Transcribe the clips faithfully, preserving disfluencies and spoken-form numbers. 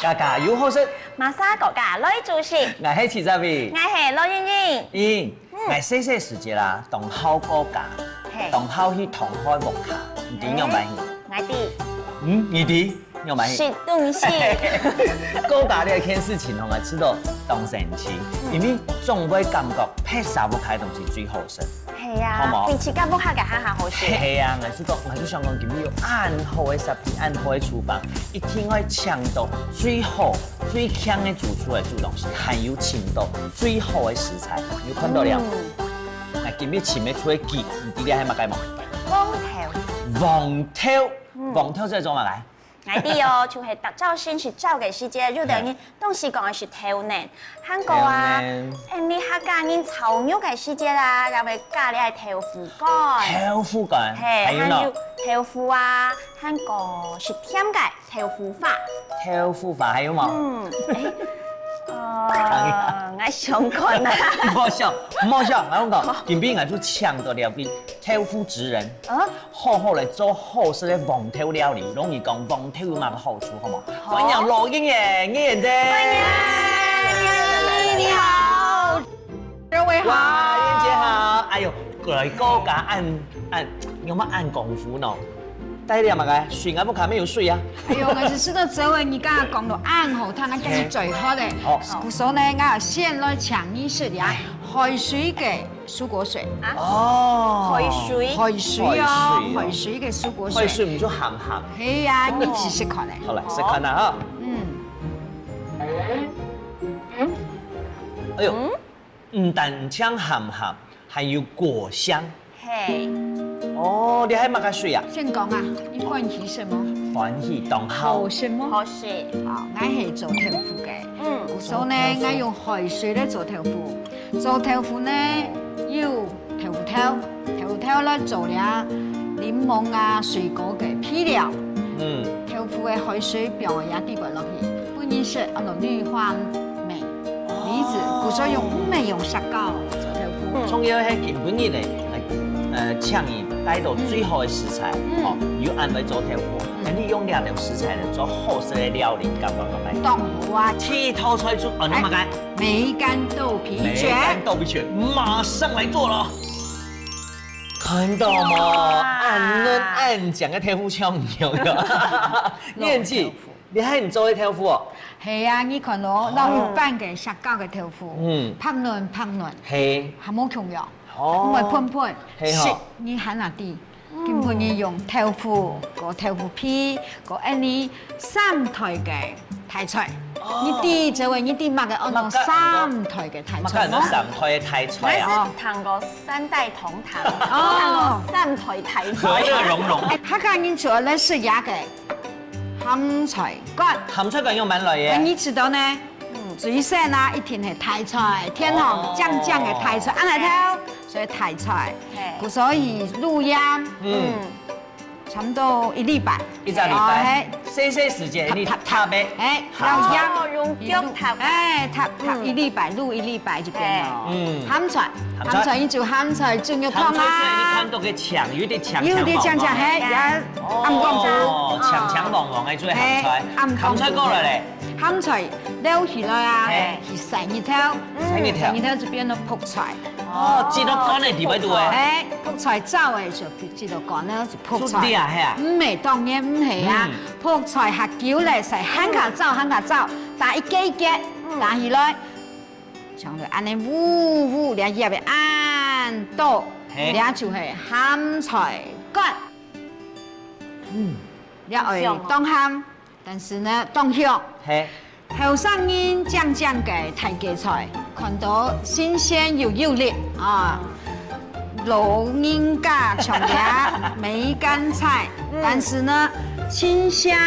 家家有好食，麼儕家家來煮食。𠊎係徐澤偉。𠊎係羅英英。英英，嗯。𠊎細細時節啊，當好過家，嘿。當好去同學屋下，你知仰般去？嗯，𠊎知。嗯，你知？仰般去？食東西。過家這件事情吼，𠊎試著當神奇，嗯。因為總會感覺別儕屋下个東西最好食。 係啊，好無？比自家屋下个還較好食。係啊，𠊎就講，𠊎就想講，今日有恁好个設備，恁好个廚房，一定愛請到最好、最強个主廚來煮東西，還有請到最好个食材。有看著了？嗯。𠊎今日請个廚師，你知這係麼个無？黃豆。黃豆，嗯。黃豆在做麼个？ 𠊎知哦，就係逐朝晨食朝个時節，有兜人當時講个係豆奶，還過啊，豆奶。𠊎俚客家人炒肉个時節啊，也會加這豆腐乾。豆腐乾，嘿，還有呢？還有豆腐啊，還過係甜个豆腐花。豆腐花還有無？嗯，誒，呃，𠊎想看啊。莫想，莫想，𠊎講，好。今晡𠊎就請到這位豆腐職人。啊？ 好好來做好食个黃豆料理，摎你講黃豆有麼个好處，好無？好。歡迎羅英英，英英姐。歡迎，你好。各位好。哇，英英姐好。哎喲，過來過家恁，恁，有無恁功夫呢？帶了麼个？水，𠊎屋下無水啊。哎喲，𠊎係食著嘴，你剛剛講到恁好聽，𠊎今日最好咧。好。故所呢，𠊎先來請你食呀，哎。海水个 蔬果水。啊？哦。海水。海水哦，海水哦。海水个蔬果水。海水毋就鹹鹹？係啊，你試食看咧。好，來，試看啊哈。嗯。哎喲，嗯？毋單淨鹹鹹，還有果香。嘿。哦，這係麼个水啊？先講啊，你歡喜什麼？歡喜當好。好食麼？好食。好，𠊎係做豆腐个。嗯。故所呢，做豆腐。𠊎用海水來做豆腐。 做豆腐呢，有豆腐頭，豆腐頭來做了檸檬啊、水果个配料。嗯。豆腐个海水放這底背落去，分人食，安到綠化美，哦。梨子，故所用，毋係用石膏做豆腐。嗯。重要係今晡日呢，呃，請你帶到最好个食材，嗯。哦，又安排做豆腐，嗯。恁樣用這兜食材來做好食个料理，感覺講來。當好啊。第一道菜就，哦，你麼个？哎。 梅乾豆皮捲。梅乾豆皮捲，馬上來做了。看到無？哇。恁嫩恁靚个豆腐，像毋像？燕姐，你還你做个豆腐哦？係啊，你看哦，哦。摎一般个石膏个豆腐，嗯。白嫩白嫩，係。還無共樣，哦。毋會噴噴，係吼。食你還拿底。 今晡日用豆腐，過豆腐皮，過恁呢三台个大菜。哦。你知，這位你知麼个安到三台个大菜無？麼个安到三台个大菜啊？𠊎係聽過三代同堂，哦。聽過三台大菜。和樂融融。哎，客家人就愛來食這个鹹菜乾。鹹菜乾用麼个來个？哎，你知道呢？嗯。最先啊，一定係大菜，天皇哦。靚靚个大菜，恁樣頭。 所以大菜，嘿。故所以滷鹽，嗯。嗯，差不多一禮拜。一隻禮拜，哦，嘿。細細時節，你煏，煏个，哎，好。滷鹽，哦，用腳煏。哎，煏，煏，嗯。一禮拜，滷一禮拜就變了。嘿。嗯。鹹菜，鹹菜。鹹菜，你就鹹菜，豬肉湯啊。鹹菜雖然你看到个青，有點青青黃黃个。有點青青，嘿，也暗光光。哦，青青黃黃个就係鹹菜。嘿，暗光光。鹹菜過來咧。鹹菜撈起來啊，嘿。去曬日頭。曬日頭。曬日頭就變到覆菜。 哦，擠到乾个地方就會。哎，覆菜燥个時候擠到乾个，就覆菜。就這係啊？毋係，當然毋係啊。嗯。覆菜較久咧，使還較燥，還較燥，打一結一結，嗯。打起來，像就恁呢烏烏，這葉个恁多，嘿。這就係鹹菜乾。嗯。這愛當鹹。 但是呢，當香。嘿。後生人靚靚个大家菜，看到新鮮又有力啊。老人家像這梅乾菜，嗯。但是呢，清香。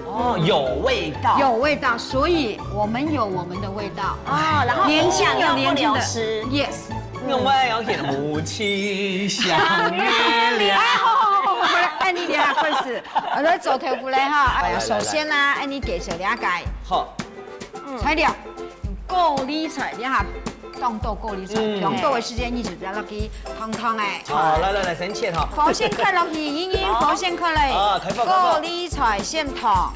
哦，有味道。有味道，所以我們有我們的味道。哦，然後年輕有年輕的，營養又不流失。Yes。用我愛用起母親像月亮。哎，好好好好好，來，恁樣你來開始，我來做豆腐嘞哈。哎呀，來來來。首先呢，恁樣介紹了解。好。材料，高麗菜，你看，當多高麗菜，嗯。當多个時間，你就愛落去燙燙哎。好，來來來，先切哈。火先開落去，英英，火先開落去。啊，開火，開火。高麗菜先燙。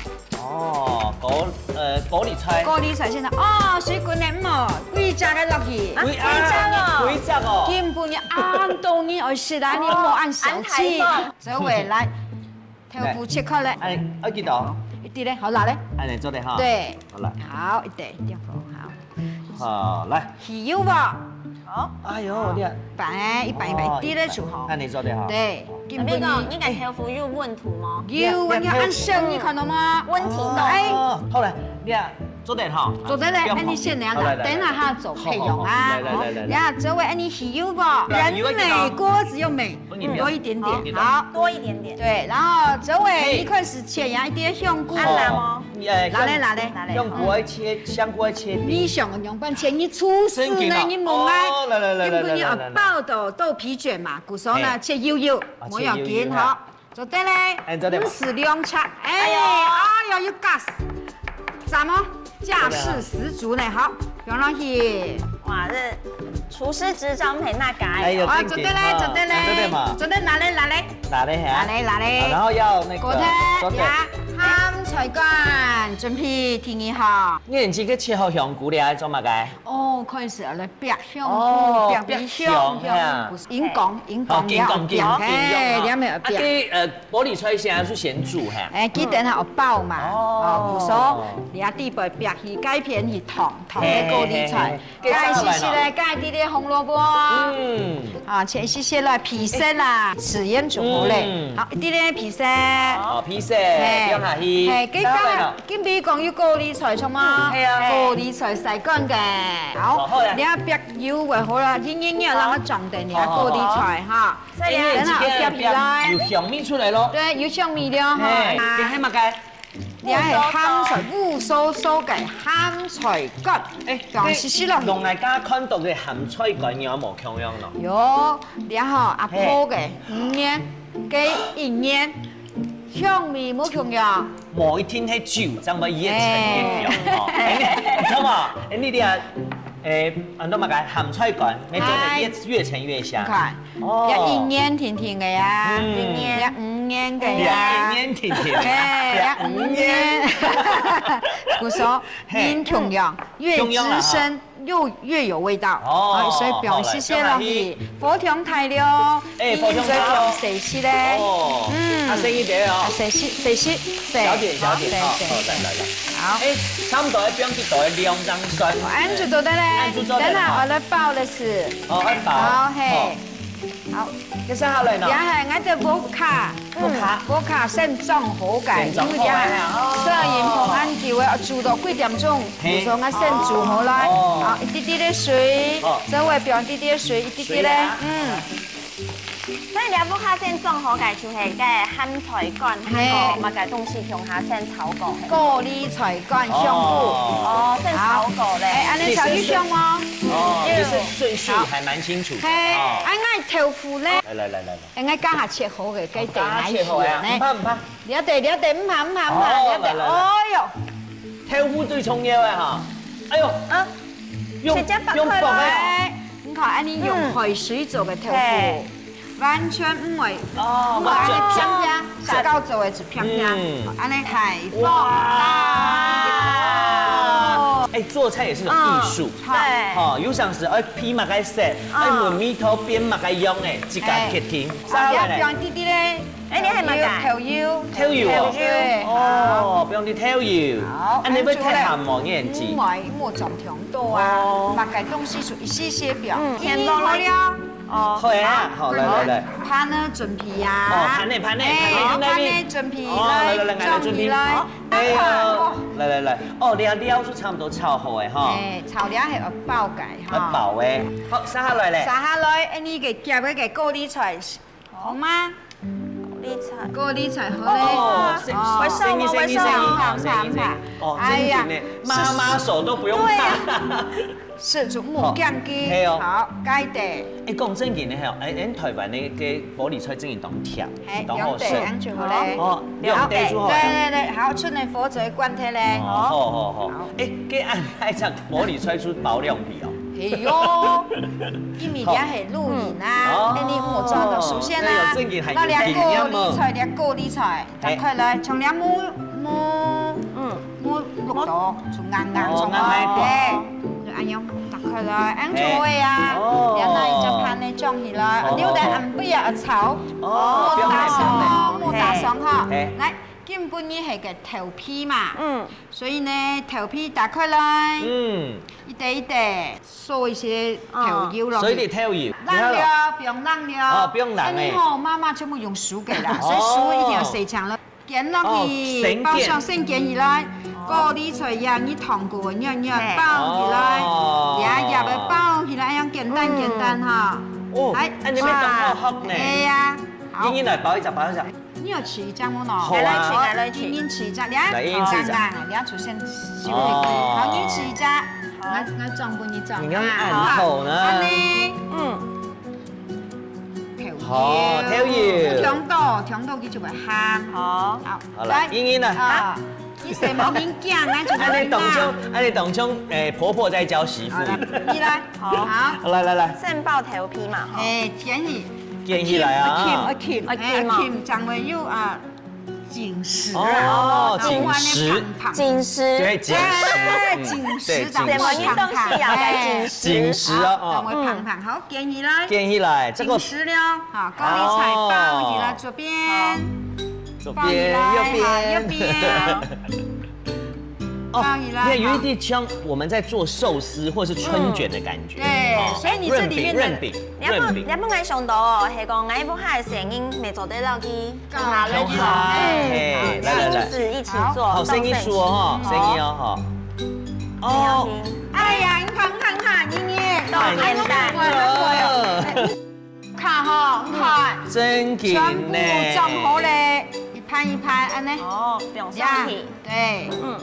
哦，高，呃，高麗菜。高麗菜先生，哦，水滾了，嗯哦，歸隻个落去。啊，歸，歸隻哦。歸隻哦。根本你恁多人愛食啊，你莫恁小氣。哦，恁大方。所以來，豆腐切開來。哎，愛幾多？一滴咧，好拿咧。哎，你做得哈。對。好了。好，一滴，一滴，好。 好，來。豉油無？好。哎喲，你看。擺，一擺一擺，哦，滴了就好。那你做得哈。對，那邊講，你个豆腐有問題嗎？有，你看，你看到嗎？問題到。哎。哦，好來，你看，做得哈。做得嘞，不用，恁樣先來啦，好，來，來，等一下哈，做配用啊。好，好，好，來，來，來，來，來。呀，這位，哎，你豉油無？對，油要幾多？人美鍋子又美，不，你不要。多一點點，好。多一點點。對，然後這位，嘿。你開始切呀，一點香菇。好，好，好。你，哎，拿來，拿來，拿來。香菇愛切，香菇愛切丁。你想用半切，你廚師呢，真緊哦。你問啊。哦，來，來，來，來，根本你要來，來，來。爆到豆皮捲嘛，故所呢，嘿。切幼幼，啊，無要緊，切幼幼哈。好。做得嘞，哎，做得吧。毋使兩隻，哎，哎喲。哎喲，又gass，怎麼？架勢十足呢，好，放落去。哇，這廚師執照毋係拿个。哎喲，啊，正經哈。做得嘞，做得嘞，哎，做得嘛。做得拿來，拿來。拿來哈。拿來，拿來。啊，然後要那個，過來，做得。呀，鹹菜乾，準備定一下。你已經去切好香菇了，愛做麼个？ 哦，開始了，煏香菇，哦，煏香，煏香，煏香啊。不是，緊講，緊講，哦，緊講，緊講，緊講。嘿，你還沒有煏。啊，這，呃，高麗菜先係先煮哈？哎，記得愛爆嘛，哦。哦，不說，你愛底背煏去，該片去燙，燙該高麗菜，嘿，嘿，嘿，嘿。該細細个，該滴滴紅蘿蔔。嗯。啊，切細細來，皮色啦，哎。豉鹽就好嘞。嗯。好，一滴滴皮色。好，皮色，嘿。放下去。嘿，該个，再來咯。 今晡日講有高麗菜，著無？嗯，係啊。高麗菜曬乾个。好，哦，好啊。你愛煏油會好啦，你，你，你愛讓佢長等，你愛高麗菜哈。好，好，好。所以你等下愛煏起來。有香味出來咯。對，有香味了哈。嘿，啊。這係麼个？你愛鹹菜，烏酥酥个鹹菜乾。哎，放少少落去。同𠊎剛剛看到个鹹菜乾有無共樣咯？有，然後阿婆个，嘿。五年， 該一年，香味無共樣。無一定係酒，正會越陳越香哦。哎。哎，你，你知道嗎？哎，你這，哎，安到麼个鹹菜乾，愛做得越，哎。越陳越香。你看，哦。要一年定定个呀，嗯。一年。要五年个呀。要一年定定个。哎，要五年。要五年。故所，嘿。恁共樣，越滋生，共樣啦哈。 又越有味道。哦，啊，所以放少少落去，好嘞，放下去。火強大了，哎，火強大了。你應該放細息咧。哦，嗯。啊，細一點哦。啊，細息，細息，細。小點，小點，好，細，細，好，來，來，來。好。哎，差不多要放幾多个量正算。哦，恁就做得咧。恁就做得咧，等下𠊎來包个時。哦，愛包。好，嘿。好。 好。接下來呢？這下𠊎兜屋下，嗯。屋下先裝好个，先裝好个。因為這下，哦。攝影棚恁久个，愛煮到幾點鐘，嘿。故所𠊎先煮好來。哦。好，一滴滴个水，哦。稍微放一滴滴个水，一滴滴个，水啊。嗯。所以你屋下先裝好个，就係該鹹菜乾，嘿。還有麼个東西共下先炒過，嘿。高麗菜乾香菇。哦。哦，先炒過咧。好。哎，恁樣炒有香無？哦，有。就是順序還蠻清楚的。嘿，哦。啊，𠊎豆腐咧？來，來，來，來，來。 哎，𠊎剛下切好个，該等來切呢。哦，剛下切好个啊，毋怕，毋怕。了解，了解，毋怕，毋怕，毋怕，哦，了解。來，來，來。哎喲。豆腐最重要个哈。哎喲，啊，用，直接剝開來。用剝个。哎，你看，恁樣用海水做个豆腐，嗯。嘿。完全毋會，哦，毋會恁樣平平，完全平。自家做个就平平。嗯。恁樣大火。哇。哦。哎，做菜也是種藝術。嗯，對。哦，有常時，哎，配麼个色，哎，嗯。聞味道變麼个樣，哎，自家決定。哎。再來呢？啊，你愛放滴滴咧。 哎，你還有麼个？豆油。豆油哦。豆油，哦，好。放滴豆油。好，恁樣會忒鹹無，恁樣子。毋會，莫裝忒多啊。哦。麼个東西就一息息放。嗯，已經好了。哦。好啊，好，來，來，來。盤呢，準備啊。哦，盤呢，盤呢，哎，盤呢，盤呢準備來，哦，來，來，來，來，準備。裝起來。好。哎喲，哦。來，來，來。哦，料，料就差不多炒好个哈。哎，炒了還愛爆个哈。愛爆个。好，接下來咧。接下來，哎，你个夾个个高麗菜 好嗎？綠菜。高麗菜好嘞。哦，生，哦，生意，生意，生意，生意，生意。哦，哎呀，真的呢，妈妈手都不用怕。对呀。是，就木匠鸡，好，嘿哦。好，該得。哎，講正經的吼，哎，咱台灣的个高麗菜真的當甜，嘿，当好食。两得，恁就好嘞。哦，两得就好。对对对，好，趁个火嘴关忒嘞。哦，好好好。好。哎，个恁个个高丽菜就包凉皮哦。嘿哟，因为你还很露营啊，好。哎，你有做个熟悉啊，哦，那有正经还有那两个经验嘛。高丽菜，两个高丽菜。 打开来，像两木木，嗯，木绿豆，就硬硬，哦，像硬硬个。哎，就恁样打开来，恁就會啊。哦。然后一隻盤呢裝起來，哦，留等暗晡啊炒。哦，莫打爽哦，莫打爽哈。嘿。來，今晡日係个豆皮嘛，嗯，所以呢，豆皮打開來，嗯，一垤一垤，掃一些豆油落去，哦，掃一點豆油，冷了，不用冷了。哦，不用冷欸。哎，你吼，媽媽全部用熟个啦，所以熟一定要洗淨了。 捲落去，哦，先捲。包上先捲起來，高麗菜呀，你燙過个軟軟，嘿。包起來，哦。呀，也要包起來，恁簡單，嗯。簡單哈。哦，來，恁你們當好學呢。哎呀，好。英英來包一隻，包一隻。你有試一隻無喏？好啊。來，來試，來，來試。英英試一隻，來，英英試一隻。好，來，來，來，出現，試一下。哦。好，你試一隻。好。我，我裝分你裝。你看，啊，恁好呢。好，恁呢。嗯。 豆油。好，豆油。忒多，忒多佢就會鹹。好。好。好，來，來。英英來。啊，你細妹人驚，恁就會，恁你當像，恁你當像，欸，婆婆在教媳婦。好啦，你來。好。好。來，來，來。先包豆皮嘛，吼。欸，捲起。捲起來啊。愛捲，愛捲，欸，愛捲嘛。愛捲，正會有啊，緊實啊。哦，緊實。緊實。對，緊實。欸，嗯，緊實，對，緊實。正會有東西要緊實。緊實哦，哦。正會胖胖，好，捲起來。捲起來，這個 緊實了，哈，高麗菜包起來，哦。這邊，這邊，包起來，右邊。哈，右邊。哦，包起來，你看有一點像我們在做壽司或是春捲的感覺。嗯。對，哦，所以你這裡面的潤餅，潤餅，你要不，潤餅。你要不然想到哦，係講，𠊎屋下个細人，乜做得落去，搞下落去，搞下，嘿，好，來，來，來。親子一起做，好，生意做哦，哈，好。生意哦，哈。哦。哎呀，你看，看，看，你，你，看，看，看，看。 卡吼，你看，真緊呢。全部裝好咧，一盤一盤恁呢。哦，放上去。呀，對。嗯，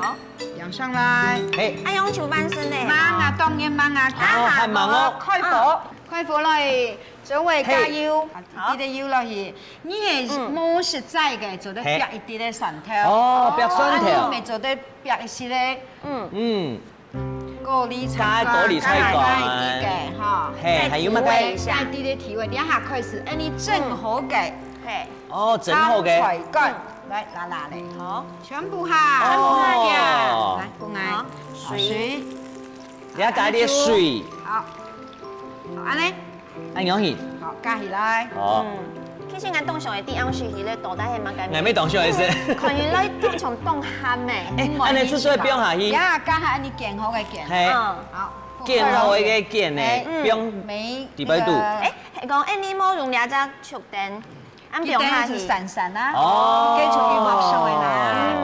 好。放上來。嘿。哎喲，就完成咧。吂啊，當然吂啊，哦，還吂哦。開火，嗯。開火落去，稍微加油，嘿。好。一滴油落去。你係，嗯。無食齋个，做得煏一滴个蒜頭。嘿。哦，煏蒜頭。啊，你毋係做得煏一息个。嗯。嗯。 高麗菜乾，加高麗菜乾。加下該个吼，嘿，還有麼个？提味一下。再滴滴提味，這下開始，恁呢蒸好个。嘿。哦，蒸好个。炒菜乾，來，拿拿咧，好。全部下。哦。全部下呀。來，過來。好，水。水。你要加點水。好。好，恁呢。 恁樣去。好，加起來。好。嗯，其實𠊎當想个，第一樣係佢个到底係麼个味？𠊎乜當想个係。看起來當像當鹹个。欸，毋好恁呢就做得放下去。呀，加下恁呢捲好个捲。嘿。嗯。好，捲好个捲呢，欸，嗯。放，沒底背肚。那個，欸，係講，欸，你無用這隻竹凳，恁放下去。竹凳還係散散啊，哦。繼續用好手个啦。嗯。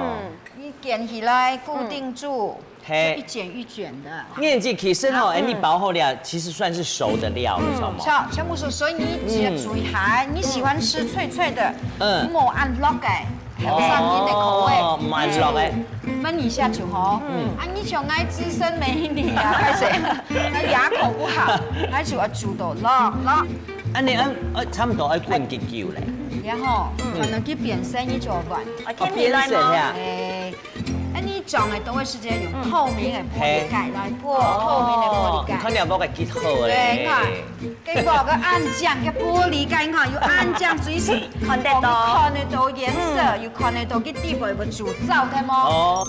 你捲起來，固定住。嗯。 嘿。就一捲一捲的。燕姐，其實吼，嗯。欸，你包好了，其實算是熟的料，你知道嗎？是，全部熟，所以你只要注意下，嗯。你喜歡吃脆脆的，嗯。莫恁落个，有上面的口味，哦，莫恁落个。你就燜一下就好。嗯。啊，你像𠊎資深美女啊，還是，那牙口不好，還是要煮到落落。恁呢，啊，啊，差不多愛滾幾久咧？然後，嗯。可能佢變色你就要換。哦，哦，變色啊。欸， 哎，你裝个當个時節用透明个玻璃蓋來，嗯。嘿。透明个玻璃蓋。哦，你看了無个幾好咧。對，你看，結果个恁靚个玻璃蓋，你看有恁靚水色，看得到。又看得到顏色，嗯。又看得到佢底背有煮燥个無？哦。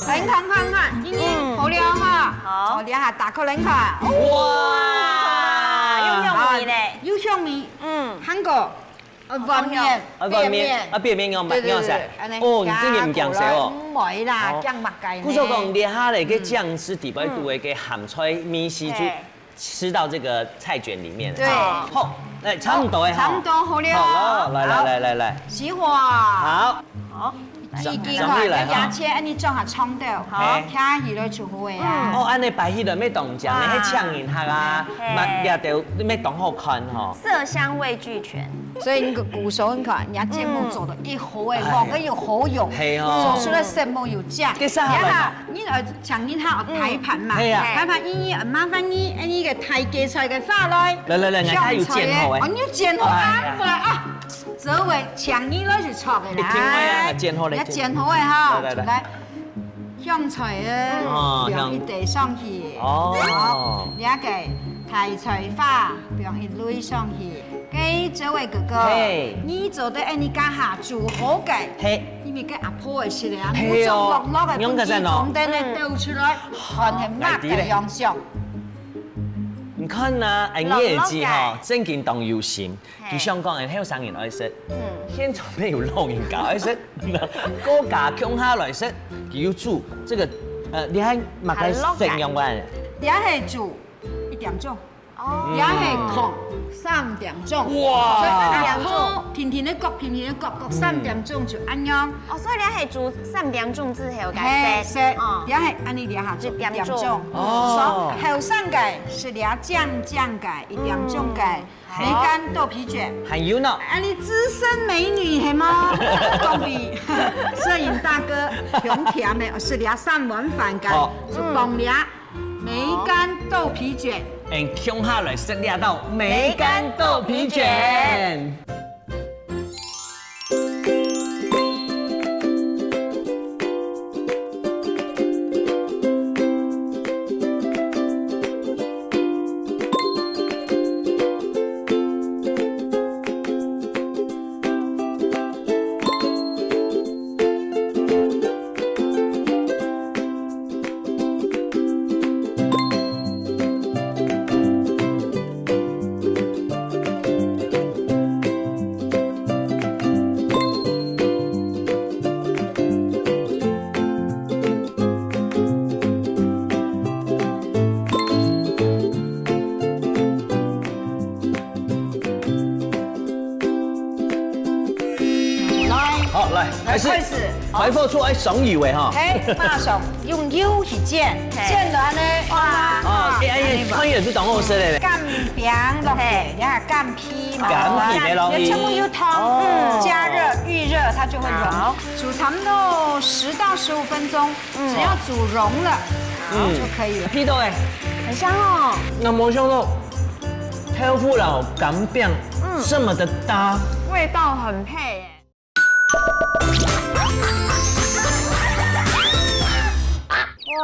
來，你看，看，看，你，你，嗯。好了哈。好。哦，這下打開來，你看。哇，有香味咧。有香味。嗯。還過 呃，碗面，啊，碗面，扁面。啊，扁面愛買，對，對，對，愛買。對，恁呢。哦，你真个毋驚死哦。毋會啦，哦。驚麼个呢？故所講，這下咧，个醬汁底背肚个个鹹菜味緒就，嗯。嘿。吃到這個菜捲裡面了。對。好，來，差不多了哈。差不多好了。好了，來，來，好。來，來，來。熄火。好。好，你看，你牙籤恁樣裝下長兜，好，嘿，徛起來就好个啊。哦，恁樣擺起來乜當靚，哇，你係請人客啊，嘿，嘛，這兜乜當好看吼。色香味俱全。所以你个鼓手，你看，人家節目做得一好个，哎，望个又好用，係哦，做出來色目又靚。這下好來，你看，你來請人客排盤嘛，係啊，排盤，姨姨，麻煩你，哎，你个大芥菜个花來，來來來，𠊎有剪好个，哦，你有剪好啊，哎呀，過來啊。 做位請你來就著个啦。一定愛啊，剪好咧，要剪好个哈，來來來，來，香菜啊，哦，放一堆上去，哦，好，這个大菜花放一堆上去，該做位哥哥，嘿，你做得恁樣加下煮好个，嘿，因為該阿婆个食咧，嘿哦，滷滷个，用个啥喏？分佢從等下倒出來，看係麼个樣相。你看啊，哎，你也知哈，正經當有心。 佢想講，哎，後生人愛食，現場乜有老人家愛食，各家共下來食，佢又煮這个，呃，你還麼个食用飯？你還係煮一點鐘，哦，你還係炕三點鐘，哇，所以阿婆定定个硞，定定个硞，硞三點鐘就恁樣。哦，所以你還係煮三點鐘之後該食，係，哦，你還係恁樣，你還係煮一點鐘，一點鐘，哦，後生个係這靚靚个一點鐘个。 梅乾豆皮捲。還有呢？啊，你資深美女係無？講比攝影大哥還甜个，係這三碗飯个，好，就講這梅乾豆皮捲。嗯，共下來食這道梅乾豆皮捲。 來，好，來，開始。開始。 排火出來上油个哈。嘿，馬上用油去煎，嘿，煎了呢，哇，哦，哎，哎，哎，看起來是當好食个咧。乾冰落去，嘿，你看乾皮嘛，乾皮沒落去。全部有湯，哦，加熱預熱，它就會融。好，煮差不多十到十五分鐘，只要煮融了，嗯，就可以了。皮都哎，很香哦。那沒想到豆腐摎乾冰，嗯，這麼的搭，味道很配耶。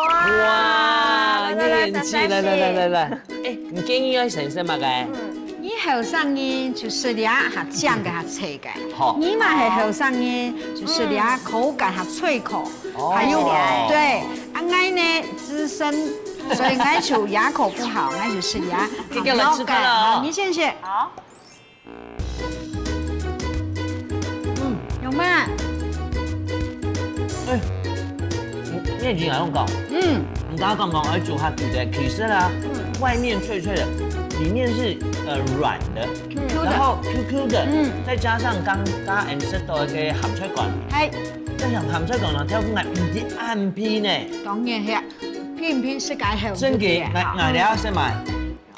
哇，哇，來，來，來，你很氣，來，來，來，來，來。哎，你建議愛先食麼个？嗯，你後生人就食這較靚个、較脆个。好。你嘛係後生人，就食這口感較脆口。哦。還有，對，啊，𠊎呢，資深，所以𠊎就牙口不好，𠊎就食這較老个。你先食。好。 嗯，有嗎？哎，你，你已經來用講。嗯，你剛剛講講，哎，煮下煮的，其實啊，嗯，外面脆脆的，裡面是，呃，軟的，Q Q的。然後Q Q的，嗯，再加上剛剛俺吃到一個鹹菜乾，嗨，再想鹹菜乾呢，豆腐還毋係恁皮呢。當然係，皮毋皮食該好，真个，對不對？來，來，等下先買。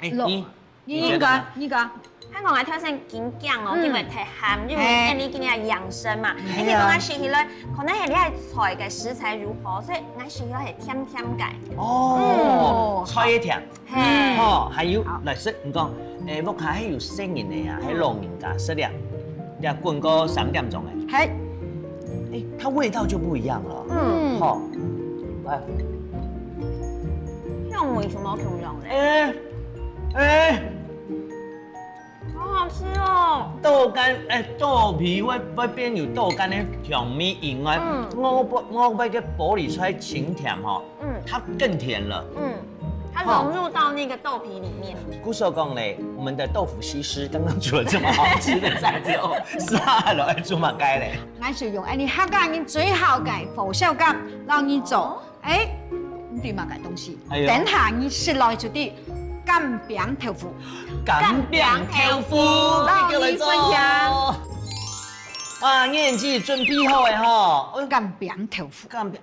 哎，你。 你講，你講。還講𠊎頭先緊講哦，嗯，因為忒鹹，因為，嘿，𠊎今日養生嘛，嗯，而且講𠊎食起來，可能係這个菜个食材如何，所以𠊎食起來係甜甜个。哦，嗯，菜也甜。嘿，哦，還有，好，來食，你講，誒，屋下還有細人仔啊，還有老人家食了，這滾到三點鐘誒。嘿，誒，它味道就不一樣了。嗯，好，來，香味全部共樣咧。誒。 哎，好好吃哦。豆乾，哎，豆皮會，會變有豆乾的香味以外，嗯，外背，外背个玻璃菜清甜吼，嗯，它更甜了。嗯，它融入到那個豆皮裡面。故所講嘞，我們的豆腐西施剛剛煮了這麼好吃的菜之後，下來愛做麼个嘞？還是用恁樣客家人最好个火燒柑，讓你做。哦。 哎，你知麼个東西？哎喲，等下你食落去就知，乾冰豆腐。乾冰豆腐，你叫來做。讓你分享。啊，你已經準備好个吼，哎，乾煸豆腐。乾煸，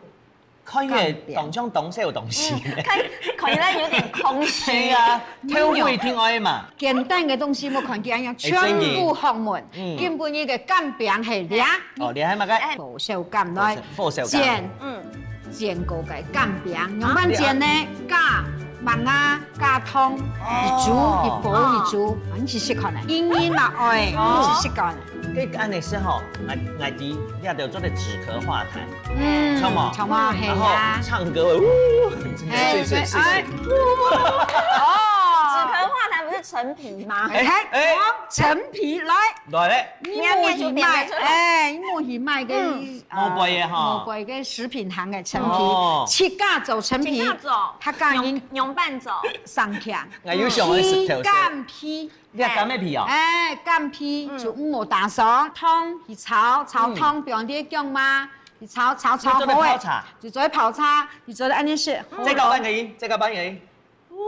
看起來當像當少東西。看，看起來有點空虛。係啊，豆腐一定愛嘛。簡單个東西，無看見，哎，全部學問。嗯。今晡日个乾煸係這。哦，這還麼个？哎。火燒乾來，火燒乾。煎，嗯。煎過个乾煸，仰般煎呢？加麥芽，加糖，一煮，哦。一火一煮，啊，你試試看呢。煙煙嘛，哎，哦。你試試看呢。 這恁樣式吼，𠊎，𠊎知，這就做得止咳化痰，嗯，著無？著無？係啊。然後唱歌會，嗚，嘿，睡睡睡睡。哎，哦。止咳化痰不是陳皮嗎？哎，哎，哦，陳皮來，來咧。你無去買，哎，你無去買个，嗯。呃，無賣个吼。無賣个食品行个陳皮，哦。自家做陳皮，自家做，佢講用，用半做。上強，𠊎有想愛食豆腐。乾皮。 你係乾个皮哦？哎，乾皮，嗯。就毋好打爽，湯去炒，炒湯，嗯。放啲薑嘛，去炒，炒，炒好个，你做得泡茶？就做得泡茶，你做得恁樣食。這个半个音，這个半个音。哦。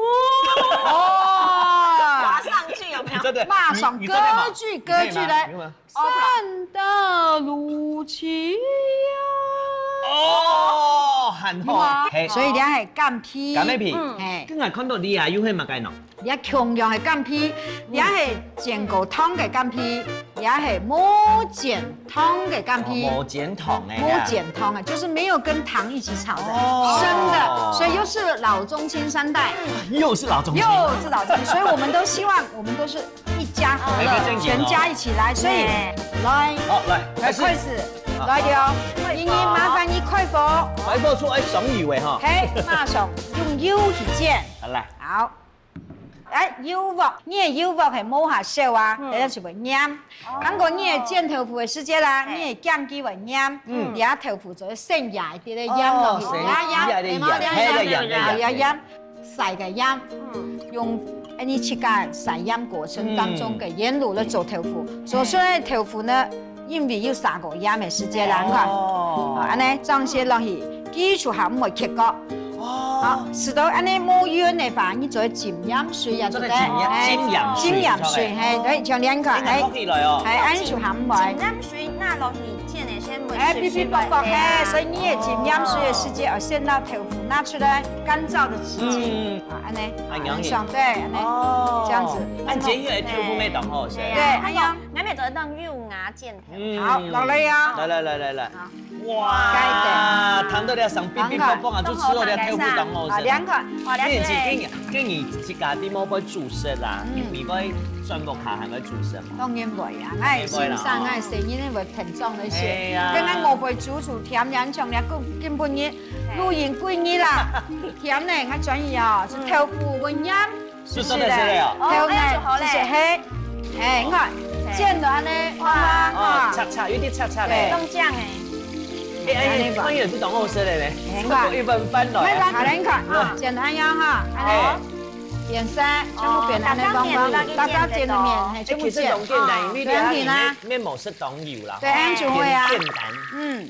滑上去有沒有？真的，馬上你，你真的嗎？歌劇，你可以嗎？歌劇來。你可以嗎？三得六七呀。哦，很好。有無？嘿。所以你還係乾皮。乾个皮。嗯。嘿。剛才看到你啊，又係麼个喏？ 這共樣个乾皮，這係煎過湯个乾皮，這係無煎湯个乾皮。哦，無煎湯个啊。無煎湯个，就是沒有跟糖一起炒的，哦。生的，所以又是老中青三代。又是老中青。又是老中青，所以我們都希望我們都是一家和樂，哎，這樣子哦。全家一起來，所以，哎。來，好，來，開始。開始，好。來了，好。瑩瑩，麻煩你開火。開火出來上油个哈。嘿，馬上用油去煎。好，來。好。 哎，油鑊，你个油鑊係無下燒啊，嗯。等下就會黏。哦。還過你个煎豆腐个時節啦，嘿。你个醬佢會黏，嗯。這豆腐就會先壓一滴个鹽落去，哦，先壓一滴鹽，壓，壓，嘿，壓，壓，壓，壓，壓，壓，壓。壓鹽，細个鹽，嗯。用，哎，你自家曬鹽過程當中个原料來做豆腐。嗯。所以豆腐呢， 因為有撒過鹽个時節啦，你看。哦。啊，恁樣裝些落去，佢就還毋會結果。哦。好，使到恁樣無勻个話，你做浸鹽水啊，做得浸鹽，哎，浸鹽水，浸鹽水，嘿，對，像恁樣，哎，哎，恁樣就還毋會。浸鹽水拿落去，浸个先會濕濕个。哎，嗶嗶啵啵，嘿，所以你个浸鹽水个時節，哦，先拿豆腐拿出來，乾燥个紙巾。嗯。啊，恁樣，啊，恁樣。啊，恁樣，對，恁樣，哦。這樣子。恁樣煎起來豆腐味道好食。對，哎呀。 𠊎乜做得當油壓煎豆腐。嗯。好，落來啊。來，來，來，來，來。好。哇，該得。聽到這聲嗶嗶啵啵啊，就知道這豆腐當好食。啊，兩款。哇，兩款。你自家，你自家在屋背煮食啦，嗯。你會轉屋下還會煮食嗎？當然會啊，𠊎係先生，𠊎係細人，𠊎會品嘗那些。哎呀。跟𠊎屋背煮出甜，像這今，今晡日，嘿。露營歸日啦，甜呢，𠊎專業哦，係豆腐搵鹽。 是真的是的哦。豆呢，哦，哎，就好嘞。就是黑。哎，你看，嘿。煎到恁樣，哇，哦，哇。赤赤，有點赤赤嘞。對。當靚哎。哎，哎，哎，恁樣吧。看起來是當好食的呢。哎，你看。超過一份飯了。來吧，好來，你看，啊，煎到恁樣哈，恁樣。哎。變色，全部變到恁樣光光，哦，大家煎的面，大家煎的面，嘿，全部煎。哎，其實當簡單，哦，因為你啊，對啊。裡面，裡面無食當油啦，對，吼，恁樣就會啊。簡，簡單。嗯。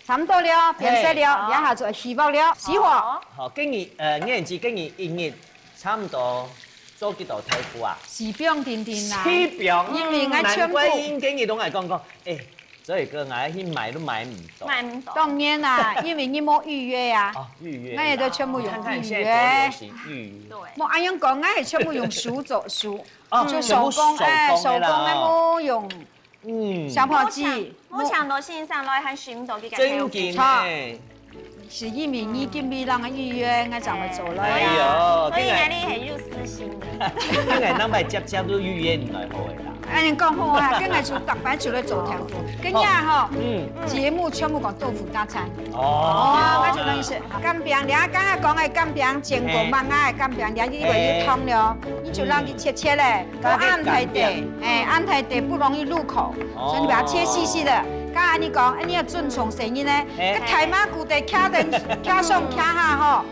差不多了，變色了，嘿。這下就起鑊了，熄火。好。好，今日，呃，燕子，今日一日差不多做幾多豆腐啊？四磅定定啦。四磅？因為𠊎全部，難怪今日同𠊎講講，哎，所以講𠊎去買都買毋到。買毋到。當然啦，因為你無預約啊。哦，預約啦。𠊎也都全部用預約。你看看現在多流行預約。對。無恁樣講，𠊎係全部用手做，手，哦，就手工，全部手工的啦。哎，手工的，無用 嗯。小朋友，無像，無像羅先生來還尋到這個真經欸。著，係因為你今晡日人个預約，𠊎正會做來啊。哎喲，所以𠊎這下係有私心个。今日，今日兩擺接接都預約你來好个啦。哎，你講好啊，今日就逐擺就來做豆腐，今日吼，嗯。節目全部講豆腐大餐。哦。哦，𠊎就認識。乾煸，你看剛剛講个乾煸，煎過嘛，哎。𠊎个乾煸，你看這位有湯了，你就讓佢切切咧。 哦，恁大垤，哎，恁大垤不容易入口，哦。所以你把它切細細的。剛才你講，哎，你愛尊重細人呢，哎。該大嫲牯垤徛等，徛上徛下吼，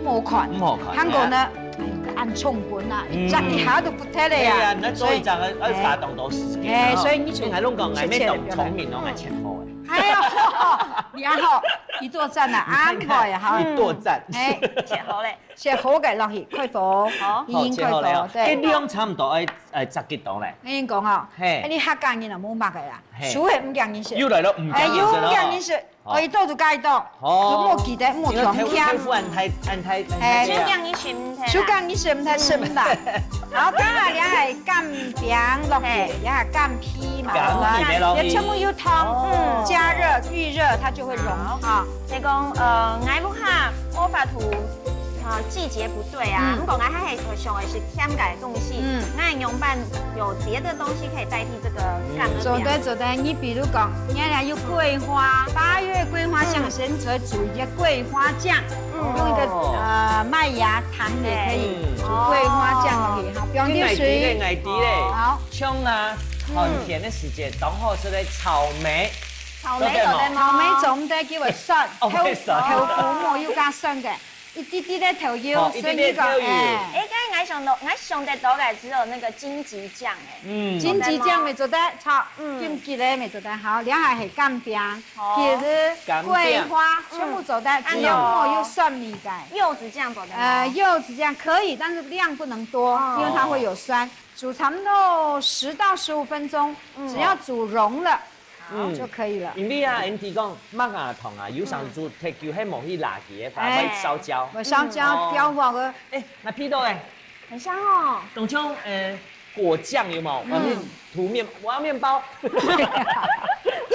毋好看。毋好看，還過呢，哎。哎，恁衝滾啊，嗯。一隻一下都不忒了呀。哎呀，那做一隻，所以，哎，愛花當多時間啊，哎，所以你就，哎，還攏講，哎，切切的，愛當聰明，攏愛切好的。哎喲，然後一剁讚啊，恁會啊，好。一剁讚。哎，切好咧。切好个落去，開火，好。已經開火，好，切好了。對。這量差不多愛，愛十幾度咧。我跟你講哦，嘿。哎，你客家人啊，無麼个啦，嘿。手係毋驚人食。又來了，毋驚人食了哦。哎，又毋驚人食。 哦，一刀就解一刀，哦。就莫記得莫強強。因為豆，豆腐恁大，恁大，恁大哎，隻啊。手驚你食毋得。手驚你食毋得，食毋得。好，當然你還乾餅落去，嘿。你還乾皮嘛，乾皮个落去。也全部有湯，哦。嗯，加熱、預熱，它就會融，好。啊。所以講，呃，𠊎屋下無法度，呃，季節不對啊，嗯。毋過𠊎還係想的是添加个東西，嗯。𠊎仰般有別的東西可以代替 這個乾的做得，做得。你比如講，你看有桂花，八月桂花香，嗯。先做，煮一個桂花醬，嗯。用一個，哦。呃，麥芽糖也可以，對。煮桂花醬也可以，哦。哈，不用滴水。這𠊎知咧，𠊎知咧。好。像啊，嗯。寒天个時節，當好食个草莓。草莓做得嗎？草莓做毋得，佢會酸，哦，會酸。豆，豆腐無有加酸个。 一滴滴个豆油，哦，所以你講，一滴滴豆油。哎。哎，剛才𠊎想到，𠊎想得到个只有那個金桔醬，哎。嗯。金桔醬乜做得，炒，嗯。金桔个乜做得，好，然後還係乾餅，好。其實乾餅。桂花，嗯。全部做得，只要莫有酸味个。哎喲。柚子醬做得嗎？呃，柚子醬可以，但是量不能多，哦。因為它會有酸。煮差不多十到十五分鐘，嗯。只要煮融了， 好，嗯，就可以了。因為啊，人家講麥芽糖啊，有時候就忒久，係無去垃圾个話，哎。會燒焦。會燒焦，嗯。焦黃个。哎，那皮豆哎，很香哦。當像，呃，果醬有無？嗯。外面塗麵，我要麵包。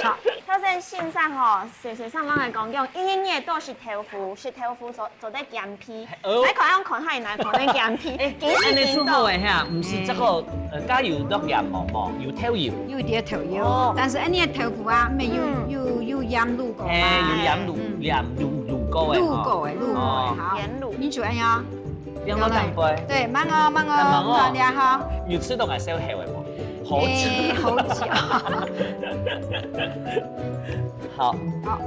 好。頭先先生吼，細細聲講个講，用一日日都食豆腐，食豆腐做，做得減肥。哦。來看看看，還哪可能減肥？哎，恁呢就好个哈，毋使這個 呃，加油落鹽無？無，有豆油。有一點豆油，哦。但是恁呢个豆腐啊，乜有，嗯。有，有鹽滷過嘛。哎，有鹽滷，嗯。鹽滷，滷過个，滷過个，哦。滷過个，哦。好。鹽滷。你就恁樣。放到當杯。對，慢哦，慢哦，慢慢哦。慢點哈。有食到𠊎燒喉个無？好吃。哎，好吃。 好。好。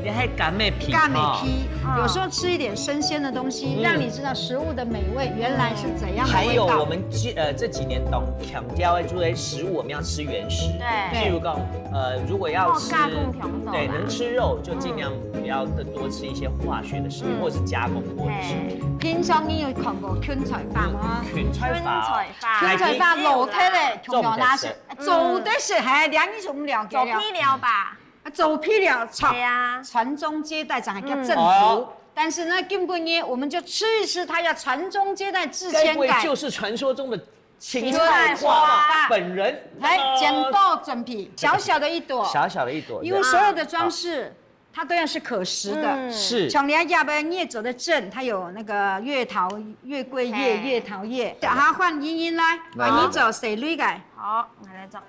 你還乾麥皮，乾麥皮，哈。嗯。有時候吃一點生鮮的東西，嗯。讓你知道食物的美味原來是怎樣的味道。還有我們這，呃，這幾年當強調的，就是食物我們要吃原食。對。譬如講，呃，如果要吃，哦，加工強度啦。對，能吃肉就盡量不要多吃一些化學的食品，嗯。或者是加工過的食品。嘿。平常你有看過芹菜花嗎？嗯，芹菜花哦。芹菜花。芹菜花老忒咧，重點是 做得食，嘿，這你就毋了解了。做肥料吧。啊，做肥料，操，對啊。傳宗接代，正還叫政府。嗯。哦。但是呢，今晡日我們就吃一吃它要傳宗接代至千代。該不會就是傳說中的芹菜花吧？芹菜花。本人？來，剪刀準備，小小的一朵。小小的一朵，因為所有的裝飾，對。好。 它都要是可食的。嗯。是。像你愛葉个，你也做得蒸，它有那個月桃、月桂葉、嘿。月桃葉。好，換茵茵來，來。換你做細蕊个。好，我來做。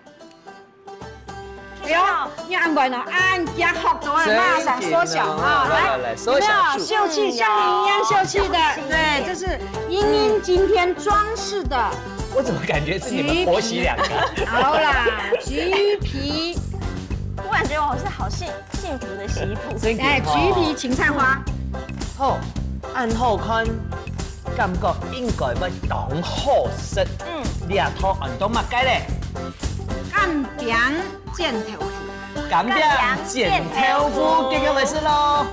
哎喲，你恁會呢，恁遽學到了，馬上縮小啊，真緊哦，來，來，來，縮小。有沒有秀氣，像你一樣秀氣的？對，這是茵茵今天裝飾的。我怎麼感覺是你們婆媳兩個？好啦，橘皮。我感覺我好像好幸 幸福的媳婦。真的哦。哎，橘皮芹菜花。好，恁好看，感覺應該會當好食。嗯。這道安到麼个咧？乾餅煎豆腐。乾餅煎豆腐，乾餅煎豆腐。繼續來食咯。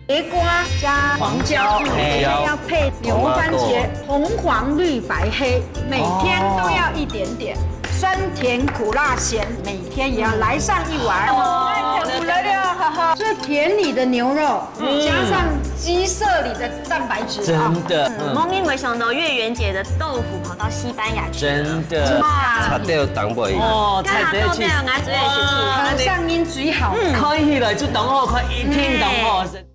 茄瓜加黃椒，黃椒，嗯，哎。這個要配牛番茄，紅黃綠白黑，每天都要一點點，哦。酸甜苦辣鹹，每天也要來上一碗。哦，太苦了，哈哈。這田裡的牛肉，嗯。加上雞舍裡的蛋白質啊。真的，嗯。嗯，我們沒想到月圓姐的豆腐跑到西班牙去了。真的。哇。差點有擋不贏。哦，差點去。剛剛到那個，我最愛吃雞。哇，好，上音最好。嗯。看起來就當好看，一定當好食。嗯。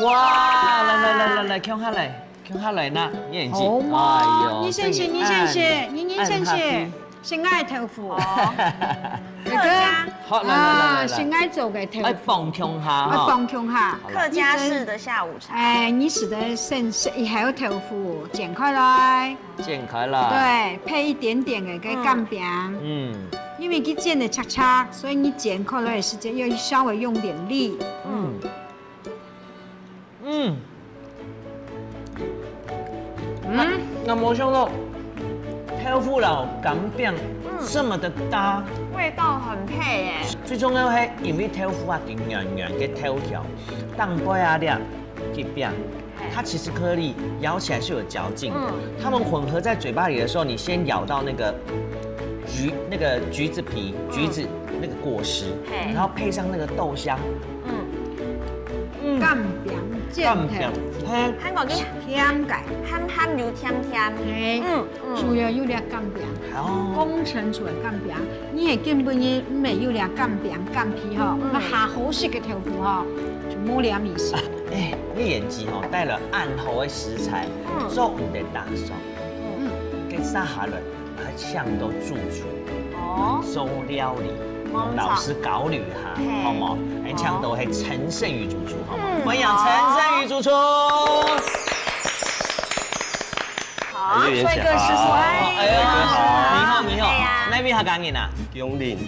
哇，來來來來來，共下來，共下來拿，你眼睛，好嘛，哎喲，你先吃，你先吃，真的，你你先吃，按下去。先愛豆腐哦。客家，好，來來來來來，啊，先愛做个豆腐，愛放共下哈，愛放共下。客家式的下午茶。哎，你食个先食一口豆腐，剪開來，剪開來，對，配一點點个个嗯。乾餅，嗯，因為佢剪得赤赤，所以你剪開來的時間要稍微用點力。嗯。嗯。嗯，那無想到豆腐摎乾餅這麼的搭，味道很配耶。最重要係因為豆腐啊，佢軟軟个豆條，頂背啊這个餅，它其實顆粒咬起來是有嚼勁的，嗯，它們混合在嘴巴裡的時候，你先咬到那個橘那個橘子皮，橘子那個果實，嘿，然後配上那個豆香，嗯，嗯，乾餅，乾餅，嘿，還有个甜个，鹹鹹又甜甜，嘿，嗯嗯，主要有這乾餅，哦，工程廚个乾餅，你會根本你毋會有這乾餅乾皮吼，嗯，該下好食个豆腐吼，就無這味緒。哎，你眼睛吼帶了恁好个食材，嗯，做毋得打爽，嗯，該接下來 還請到主廚，哦，做料理，無錯，老師交流一下，嘿，好無？還請到係陳勝宇主廚，好無？嗯，歡迎陳勝宇主廚。好，帥哥師傅，哎，你好，你好，哎呀，哪位客家人啊？芎林。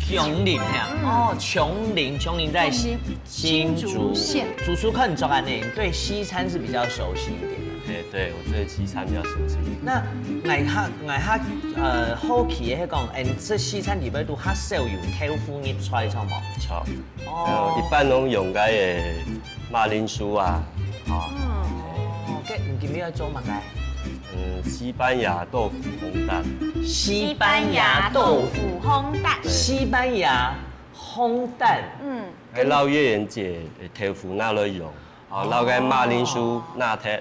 芎林呀，嗯，哦，芎林，芎林在新竹縣。新竹縣。主廚看你做恁樣，你對西餐是比較熟悉一點的。哎，對，我對西餐比較熟悉。該𠊎較 𠊎較，呃，好奇个係講，嗯，這西餐裡背都較少有豆腐入菜，著無？著。哦。呃，一般攏用該个馬鈴薯啊，哦。嗯。哦，該你今日愛做麼个？嗯，西班牙豆腐烘蛋。西班牙豆腐烘蛋。對。西班牙烘蛋。嗯。該摎月圓姐个豆腐拿來用。 哦，摎該馬鈴薯拿忒。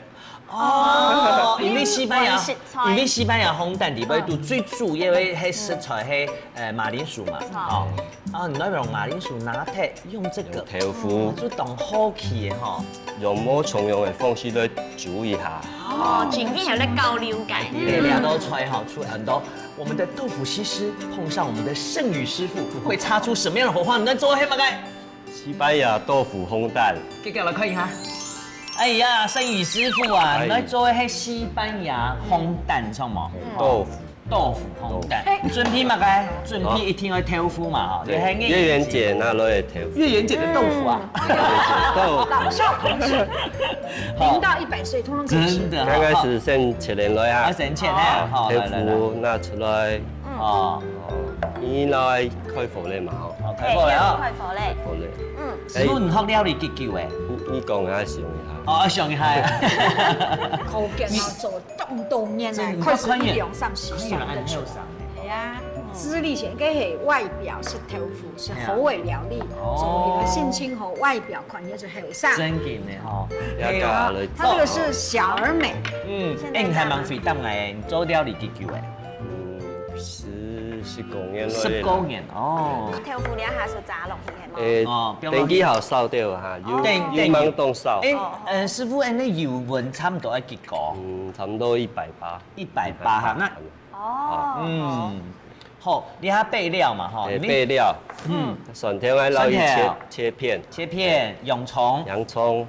哦，因為西班牙，本色菜。因為西班牙烘蛋裡背肚最主要个係食材係，呃，馬鈴薯嘛，哦。哦，你愛用馬鈴薯拿忒，用這個，用豆腐。哦，就當好奇个吼。用無重樣个方式來煮一下。哦，真正有在交流感。對，兩道菜吼，出很多。我們的豆腐西施碰上我們的勝宇師傅，會擦出什麼樣的火花？你愛做係麼个？ 西班牙豆腐烘蛋。給我來看一下。哎呀，勝宇師傅啊，哎。你來做个係西班牙烘蛋，著無？豆腐。豆腐烘蛋。豆腐。準備麼个？準備一定愛豆腐嘛，吼，對，就係月圓姐拿來个豆腐。月圓姐的豆腐啊。嗯。月圓姐豆腐。老少通吃，好。零到一百歲通通可以吃。真的，剛開始先切下來啊。好，先切下，好，豆腐拿出來。來，來，來。嗯。哦。哦，你拿來開火了嘛，吼。哦，開火了啊。嘿，開火了。開火了。嗯。 師傅，你學料理幾久欸？你，你講啊，想一下。哦，想一下啊。口感啊，做當多年來，開始一兩三十歲个時候。係啊，資歷淺，該係外表係豆腐，係口味料理，哦。所以呢，性情和外表看起來係後生。真个呢，吼。了解了。係啊，她這個是小而美。嗯，現在欸，你還蠻會答欸，你做料理幾久欸？嗯，十，十過年了。十過年，哦。豆腐這下係炸落去。 欸，哦，不要忘記。電機好燒掉哈，有，哦。電，有忙動燒。欸，哦。呃，師傅，欸，該油溫差不多愛幾高？嗯，差不多一百八。一百八哈，那，哦。嗯，好，你還備料嘛，吼，欸，你備料。嗯。蒜頭愛撈一切，蒜頭。切片。切片，洋蔥。洋蔥。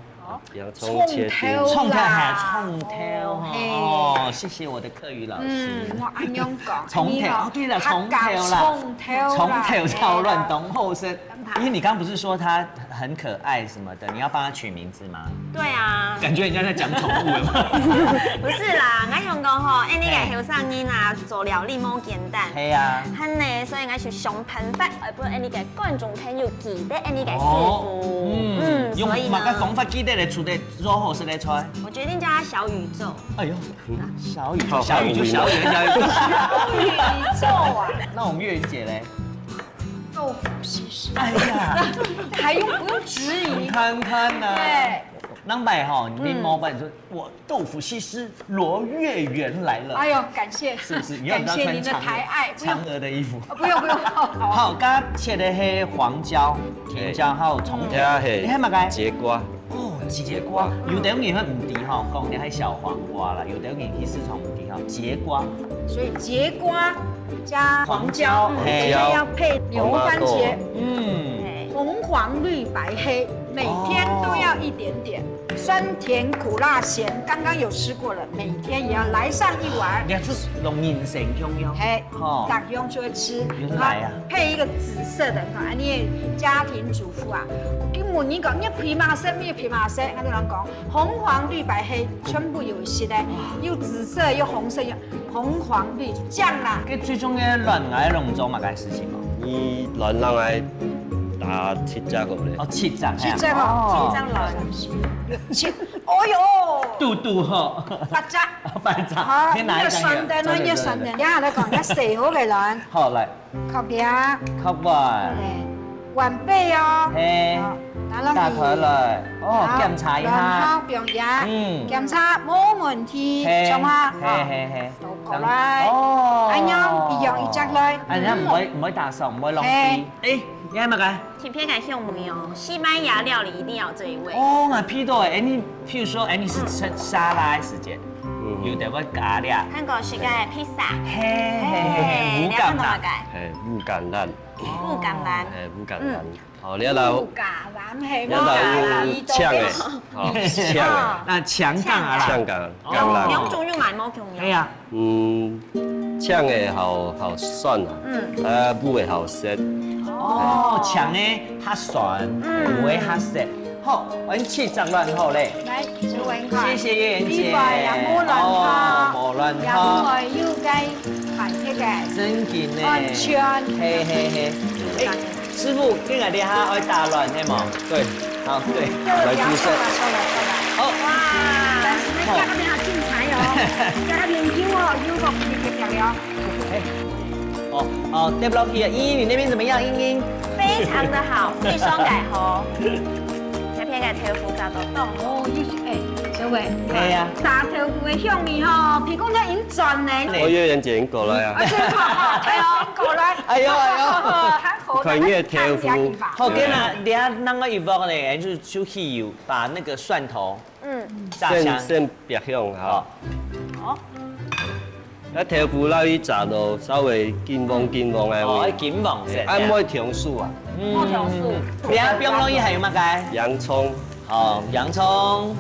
洋蔥切丁。蔥頭啦。蔥頭，嘿，蔥頭，哦，嘿。哦，謝謝我的客語老師。嗯，莫恁樣講，蔥頭，你哦，哦，對了，蔥頭啦。客家蔥頭啦，蔥頭炒卵當好食。嘿啦。因為你剛剛不是說它很可愛什麼的，你要幫它取名字嗎？對啊。感覺人家在講寵物了嗎？不是啦，𠊎想講吼，欸，你个後生人啊，做料理無簡單。嘿啊。恁呢，所以𠊎就想辦法，愛分𠊎个觀眾朋友記得𠊎个師傅。哦，嗯，嗯，所以呢，用麼个方法記得咧？除了 做好食个菜。我決定叫他小宇宙。哎呦，小宇宙，好，小宇宙，小宇宙，小宇宙。小宇宙啊。那我們月圓姐嘞？豆腐西施。哎呀，還用，不用質疑。你看看呐。對。那麼吼，你嗯。老闆說，我豆腐西施羅月圓來了。哎呦，感謝，是不是？你要不要穿嫦娥，感謝您的抬愛，不用。嫦娥的衣服？哦，不用，不用。好，剛剛切的係黃椒、甜椒，還有蔥頭。嗯。這係你看嘛，該？節瓜。 哦，節瓜，有兜人會毋知吼，講你係小黃瓜啦，有兜人去市場毋知吼，節瓜。所以節瓜加黃椒，黃椒，嗯，嘿。還要配牛番茄，嗯。紅黃綠白黑，每天都要一點點，酸甜苦辣鹹，剛剛有吃過了，每天也要來上一碗。你看，就係弄人生共樣。嘿，吼。大家就會吃，有來啊。配一個紫色的，哈，你家庭主婦啊，我跟你講，你配麼个色，你配麼个色，佢就講， 紅黃綠白黑全部有色个，有紫色，有紅色，有紅黃綠，這樣啦。該最重要个卵愛弄做麼个事情哦？你卵愛打七隻个咧。哦，七隻，七隻哦，哦。七隻卵。七，哦喲，嘟嘟吼。八隻。八隻，好，先拿一隻。你个酸的，對，對，對，你个酸的，對。你還來講，你洗好个卵。好，來。 摳平。摳平。哎，碗背哦。嘿。好，拿落去。打開來。哦，好，檢查一下。然後放下。嗯。檢查，無問題，嘿，像啊，嘿，嘿，嘿。倒過來。哦。恁樣一樣一隻來。哎，恁樣毋會，嗯。毋會打爽，毋會浪費。嘿。哎，你看麼个？特別个香味哦，西班牙料理一定要有這一味。哦，𠊎鼻到哎，哎，你，譬如說，哎，你係食沙拉个時節，嗯。有得會加料。還有食个披薩。嘿，嘿，嘿，嘿，嘿，無感啦。你看到麼个？嘿，無感啦。 木橄欖。哎，木橄欖。嗯。好，你愛來，木橄欖係，你愛來有青个，木橄欖。好，青个。哦。那青橄欖啦。青橄欖，哦。橄欖。兩種又蠻無共樣。哎呀。嗯，青个好，好酸啊。嗯。啊，木个好食。哦，青个較酸，嗯。木个較食。好，𠊎切隻卵好咧。來，試看看。謝謝月圓姐。裡背也無卵泡，哦，無卵泡。也毋會有該 白色个。真緊呢。安全。嘿，嘿，嘿。哎，師傅，你看這下愛打卵，係無？對。好，對。來，來，來，來，來。好。哇，但是呢，好。這個邊好精彩哦。這個邊有哦，有個皮皮皮哦。哎。哦，哦，對不起啊，茵茵，你那邊怎麼樣，茵茵？非常的好，非常改好。這片个豆腐炸到凍。哦，又係，哎，小偉，你看，哎呀。炸豆腐个香味吼，鼻公才引 轉呢。哦，月圓姐，你過來啊。啊，真好，哎喲，過來。哎喲，哎喲。看你个豆腐。好，跟啦，等下弄个一鑊呢，就，就去油，把那個蒜頭，嗯。炸香。先，先煏香哈。好。好。該豆腐落去炸到稍微金黃金黃个。哦，金黃色。哎，莫忒熟啊。嗯。莫忒熟。等下放落去還有麼个？洋蔥。好，洋蔥。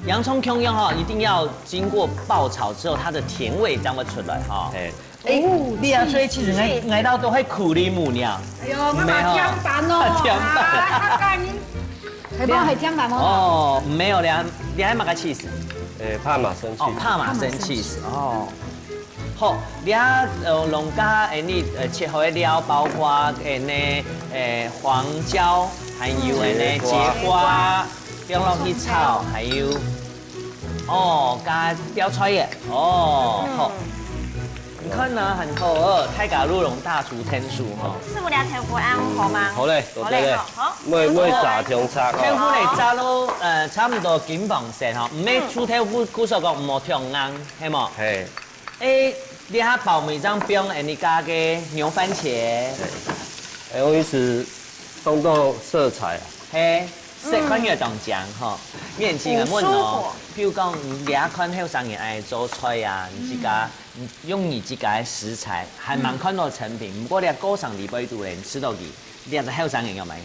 洋蔥共樣哈，一定要 經過爆炒之後，它的甜味正會出來哈。嘿。哎，哦，你啊，所以其實𠊎，𠊎到都會苦力母呢。哎喲，𠊎嘛，沒有。甜粄哦。甜粄。啊，啊，啊，你，係無？係甜粄無？哦，沒有咧，你還買個cheese？誒，帕瑪森cheese。哦，帕瑪森cheese，哦。好，你啊，呃，弄加，誒，你，呃，切好个料，包括，誒，那，誒，黃椒，還有，誒，那，節瓜。節瓜。 放落去炒，還有，哦，加吊菜葉，哦，嗯。好。你看呢，很好哦，大家都用大廚天廚哈。師傅，這豆腐恁好嗎？好咧，好咧，多謝咧。好，好。莫，莫炸傷赤哦。豆腐咧，炸到，呃，差不多金黃色哈，毋係煮豆腐，故所講莫忒硬，係無？嘿。 誒，你還包尾張放恁呢加个牛番茄。誒，我意思，當多色彩啊。嘿，色看起來當靚吼。面前个問哦，有收穫。比如講，你這下看後生人愛做菜啊，你自家，嗯。你用你自家个食材，還蠻看到成品。嗯。不過你過生理背肚咧，你食到佢，你這後生人要買。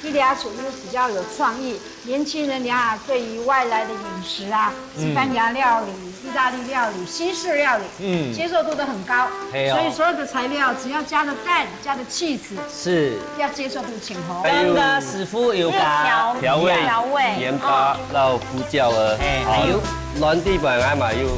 這倈廚又比較有創意，年輕人倈對於外來的飲食啊，嗯。西班牙料理、義大利料理、西式料理，嗯。接受度都很高。嘿哦。所以所有的材料只要加了蛋、加了cheese，是。要接受度盡高。剛剛師傅有加調味，調味，鹽巴，哦。摎胡椒啊，嘿，還有。哦，卵底本來嘛有，誒，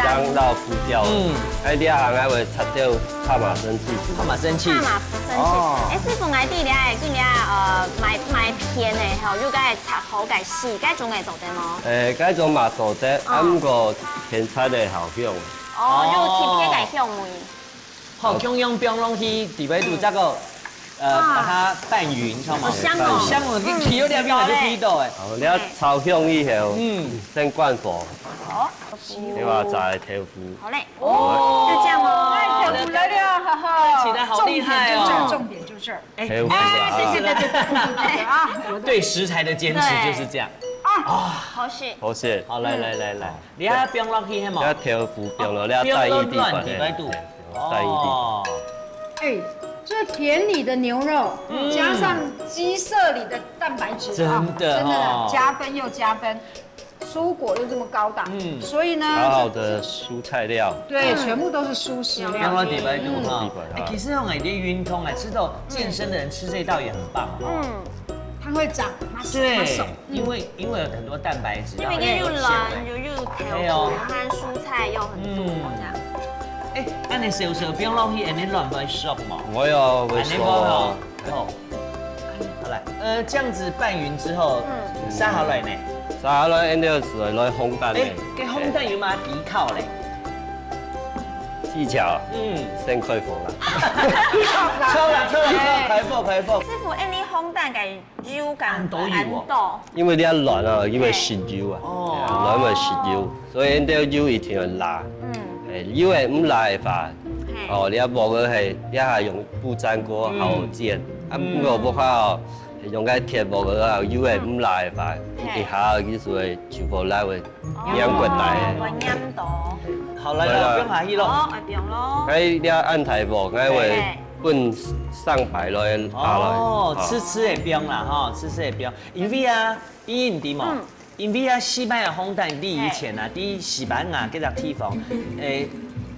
薑摎胡椒啊，嗯。哎，這下還會插到帕瑪森cheese。帕瑪森cheese。帕瑪森cheese。哦。誒，師傅，𠊎知了，今日，呃，買，買片个吼，又該炒好个，係，該種个做得無？誒，該種嘛做得，哦。啊，毋過偏差个好香。哦，就特別个香味。好，共樣放落去，底背肚這個，呃，啊。把它拌勻，知道嗎？好香哦。好香哦，嗯。你提到這邊我就鼻到誒。好，你愛炒香以後，嗯。先關火。好。你愛炸豆腐。好嘞。 哦，就這樣哦。哎，豆腐來了，哈哈。看起來好厲害哦。重點就是，重點就是這兒。哎，豆腐啊。哎，對，對，對，對，對，對，啊，我的。對食材的堅持就是這樣。對。啊，好食。好食。好，來，來，來，來，你還要放落去，係無？要豆腐放落，要帶一滴粉，放落去，哎，對，帶一滴。哦。哎，這田裡的牛肉，嗯。加上雞舍裡的蛋白質啊，真的哦。真的加分又加分。 蔬果又這麼高檔，嗯。所以呢，好好的蔬菜料。對，嗯。全部都是蔬食料。剛剛禮拜六哈，嗯。哎，其實用來練運動啊，吃到健身的人吃這道也很棒哦。嗯。它會長，它，對，它手，嗯。因為，因為有很多蛋白質，因為又軟，然後又有纖維。又，又有豆腐，對哦。然後蔬菜又很多，嗯。這樣。哎，恁樣燒燒，放落去，恁樣軟會熟無？會哦，會熟哦。恁樣無哦。 哦，好來，呃，這樣子拌勻之後，嗯。煠下來呢？煠下來，然後就來烘蛋呢。哎，該烘蛋有麼个技巧咧？技巧，嗯。先開火啦。著啦，著啦，著啦，哎。開火，開火。師傅，哎，你烘蛋个油敢恁多油哦？恁多？因為你愛軟啊，因為食油啊，哦。對啊，軟會食油。 所以𫣆兜油一定要辣。嗯。哎，油會毋辣个話，嘿。哦，你啊鑊仔係，你還用不粘鍋，嗯。好煎。啊，嗯。毋過毋好哦，用該鐵鑊仔啊，油會毋辣个話，嘿。一下佢就會就火辣會哦，黏過來。會黏到。好，來了，對啦。放下去咯。哦，愛放咯。哎，你啊，恁大鑊，哎，會嘿。分上擺落去下來。哦，哦。試試會放啦，吼，試試會放。因為啊，你毋知無？嗯。 因為啊，西班牙烘蛋，你以前啊，嘿。在西班牙這隻地方，誒，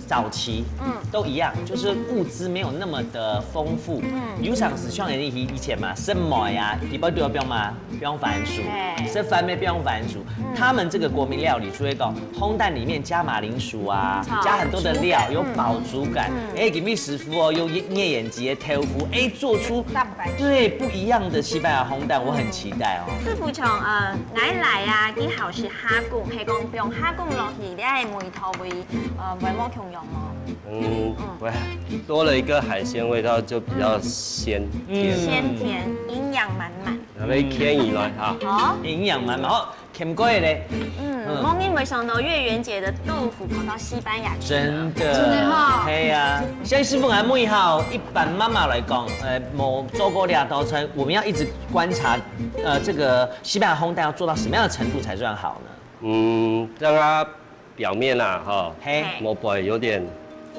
早期，嗯。都一樣，就是物資沒有那麼的豐富。嗯。有常時像你以，以前嘛，食糜啊，裡背都要放嘛，放番薯，嘿。食飯也放番薯。嗯。他們這個國民料理，除了講烘蛋裡面加馬鈴薯啊，好。加很多的料，有飽足感。嗯。哎，今日師傅哦，用一，一年級的豆腐，哎，做出蛋白質。對，不一樣的西班牙烘蛋，我很期待哦。師傅像，呃， 𠊎來啊，佢好食蝦公，係講放蝦公落去，這个味道會，呃，會無共樣無？嗯，嗯。會，多了一個海鮮味道，就比較鮮，嗯。甜。鮮甜，營養滿滿。那麼牽起來哈。好。營養滿滿，好，牽過來咧。嗯，嗯。無人會想到月圓姐的豆腐跑到西班牙去了。真的。真的哈。係啊，像師傅恁樣吼，一般媽媽來講，呃，無做過這道菜，我們要一直觀察，呃，這個 西班牙烘蛋要做到什麼樣的程度才算好呢？嗯，讓它表面啊，哈，嘿。外背有點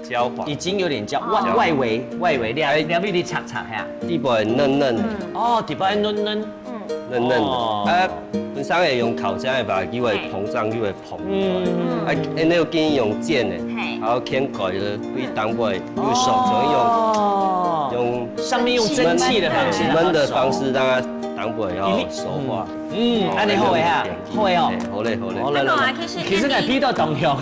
焦黃。已經有點焦，哦。外，外圍，外圍，你要，哎。你要畀佢擦擦呀。底背嫩嫩的。嗯。哦，底背嫩嫩。嗯。嫩嫩的。哦。啊，本身也用烤箱的吧，因為膨脹，嘿。因為膨出來。嗯。啊，那個建議用煎的，嘿。然後牽改的，會當會，因為手就用，哦。用上面用蒸汽的方式讓它熟。焖的方式讓它當會哦，熟化。嗯。 嗯，恁樣好个哈，好个哦。哎，好嘞，好嘞。好嘞，好嘞。其實，其實𠊎鼻到當香。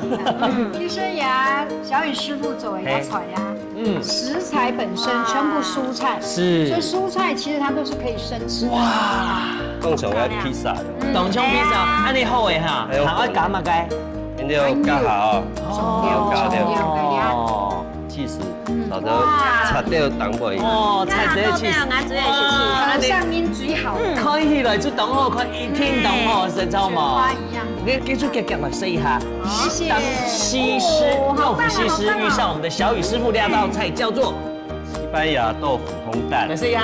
其實呀，小雨師傅做个菜呀，嘿。嗯。食材本身全部蔬菜，是。所以蔬菜其實它都是可以生吃的。哇。當像該披薩的。嗯。當像披薩，哎呀。恁樣好个哈，哎呦，還愛加麼个？恁樣加下哦。哦。加掉。哦。 起司，嗯。炒到，哇。炒到當肥。哦，炒到起司。哇，那都沒有，那最好吃。哇，那你看上面最好。嗯。看起來就當好看，一定當好食，嗯。知道嗎？雪花一樣。你，你就夾夾來試一下。好。謝謝。當西施，哦，好棒啊，豆腐西施，好棒啊。遇上我們的小雨師傅這道菜叫做西班牙豆腐烘蛋。來試一下。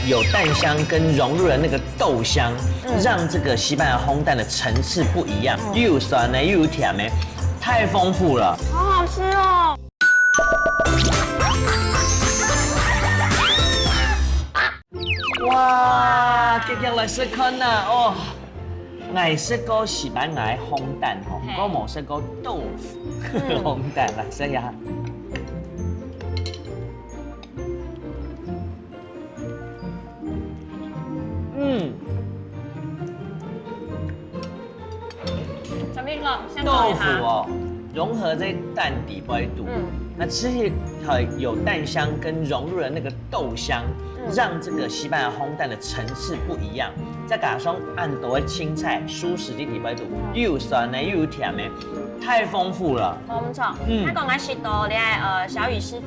有蛋香跟融入了那個豆香，嗯。讓這個西班牙烘蛋的層次不一樣，嗯。又有酸的，又有甜的，太豐富了。好好吃哦。 哇，遽遽來食看啊，哦，𠊎食過西班牙个烘蛋吼，嘿。毋過無食過豆腐，嗯。烘蛋，來食一下。豆腐哦，融合在蛋底背肚，嗯，那吃起來有蛋香跟融入了那個豆香，嗯，讓這個西班牙烘蛋的層次不一樣。再加上恁多个青菜、蔬食在底背肚，又有酸个又有甜个，太豐富了。無錯，嗯，佢講个係到咧，呃，小雨師傅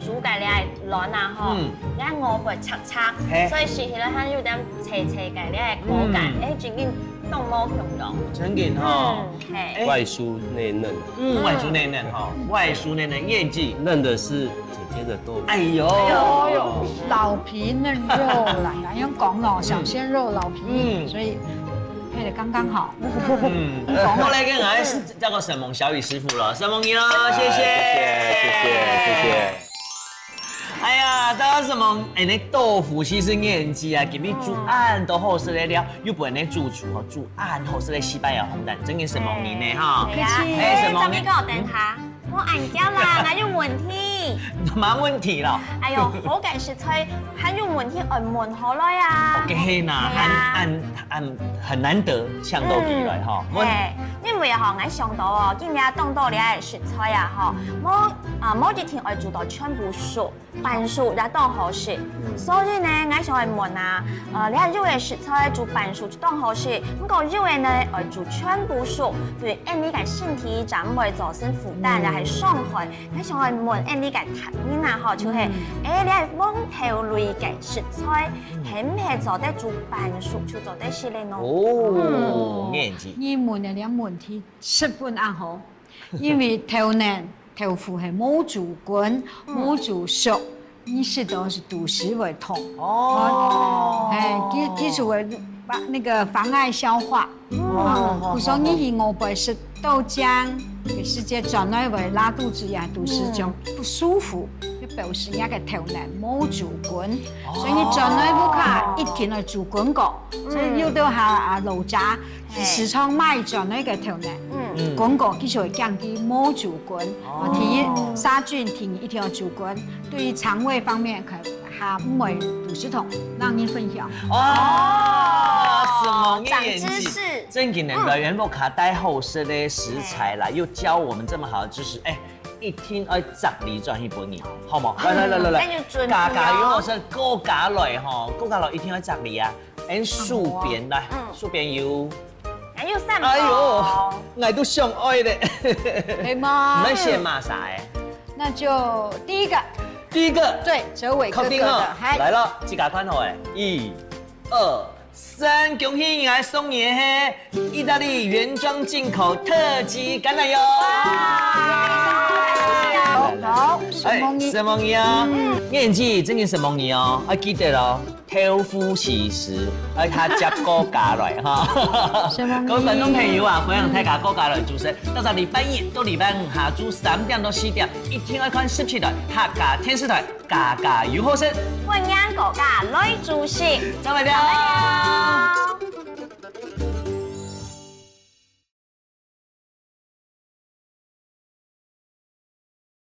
煮个咧卵啊吼，嗯，你看外背脆脆，嘿，所以食起來還有點脆脆个咧口感，嗯，哎，真正當無共樣。真正吼。嗯，嘿。哎，外酥內嫩。嗯，外酥內嫩吼，外酥內嫩，燕記。嫩的是姐姐的豆腐。哎呦，哎呦，老皮嫩肉啦，用講咯，小鮮肉老皮，嗯，所以配得剛剛好。嗯，過來跟來，這個承蒙小雨師傅了，承蒙你了，謝謝，謝謝，謝謝，謝謝。哎呀，大家承蒙，哎，那豆腐其實燕記啊，今日煮恁多好食个料，又分你主廚吼，煮恁好食个西班牙烘蛋，真个承蒙你呢哈。哎呀，哎，承蒙你。哎，張明哥，等下，莫恁樣啦，還有問題。麼問題咯？哎喲，好个食材，還有問題愛問好來啊。OK，係啦，係啊。恁，恁，恁很難得搶到機會哈。嗯，問。嘿，因為吼，𠊎想到哦，今日當多个食材啊，吼，無，啊，無一定愛煮到全部熟，半熟也當好食。嗯。所以呢，𠊎想愛問啊，呃，你看有个食材煮半熟就當好食，毋過有个呢，愛煮全部熟，對𠊎俚个身體正毋會造成負擔，嗯，也係傷害。 𠊎想愛問𠊎俚个達人啊，吼，就係，嗯，哎，你係黃豆類个食材，嗯，係毋係做得煮半熟就做得食咧呢？哦，嗯，燕記。你問个這問題十分恁好，因為豆奶、豆腐係無煮滾、嗯，無煮熟，你食到係肚屎會痛。哦。哎，佢，佢就會把那個妨礙消化。 哦，故所你去外背食豆漿，个時節轉來會拉肚子呀，肚屎腸不舒服，就表示你个豆奶無煮滾，所以你轉來屋下一定愛煮滾過，所以有兜下啊老家，市場買轉來个豆奶，嗯，滾過，佢就會降低無煮滾，啊，第一殺菌，第二一定要煮滾，對於腸胃方面可 下午个肚屎痛，同你分享。哦，承蒙你个燕記，長知識。正經个，表演屋下帶好食个食材啦，又教我們這麼好的知識，哎，一定愛摘梨轉去分你，好無？來來來來來，該就準備哦。家家有好食，過家來吼，過家來一定愛摘梨啊。哎，手邊來，嗯，手邊有。還有三個。哎喲，𠊎都想愛咧。可以嗎？你愛選麼儕个？那就第一個。 第一個，對，哲偉哥哥的，確定哦。嗨。來了，自家看好誒，一、二、三，恭喜你，來送你的係義大利原裝進口特級橄欖油。哇，好，承蒙你。哎，承蒙你啊。嗯。燕記，正經承蒙你哦，愛記得哦，豆腐其實，愛佢接過家來哈。承蒙你。各位觀眾朋友啊，歡迎大家過家來，主持人，到時禮拜一到禮拜五下晝三點到四點，一定愛看十七台客家電視台。 家家有好食，歡迎大家來煮食。再會了。